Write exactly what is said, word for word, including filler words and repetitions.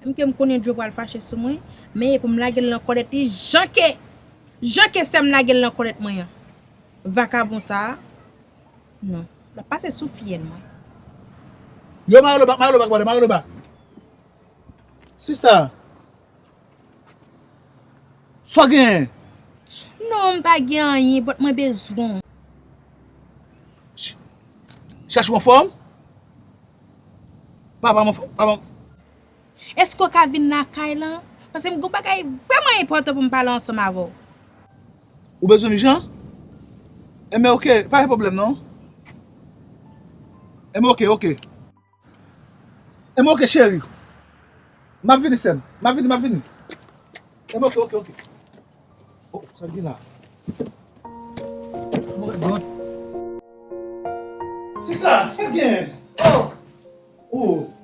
Menm ke m konnen Djo pral fache sou mwen, men e pou m lage l nan kòlèt li, jan ke, jan ke sè m lage l nan kòlèt mwen an. Vakabon sa a, non. L ap pase sou fyèl mwen. Yo, mare lo bak, mare lo bak, brother, mare lo bak. Sista, sa w genyen? Non, m pa gen anyen, but mwen bezwen w. Chèche w anfòm? Papa m anfòm? Papa m. Èske w ka vin lakay lan? Paske m gen yon bagay vrèman enpòtan pou m pale ansanm avè w. Ou bezwen m jan? Enben, oke, pa gen pwoblèm non. Enben, oke, oke. Enben, oke, cheri. M ap vini, sè m. M ap vini, m ap vini. Enben, oke, oke, oke. Oh, sa gen la? Oh my God. Sista, sa gen? Oh. Oh.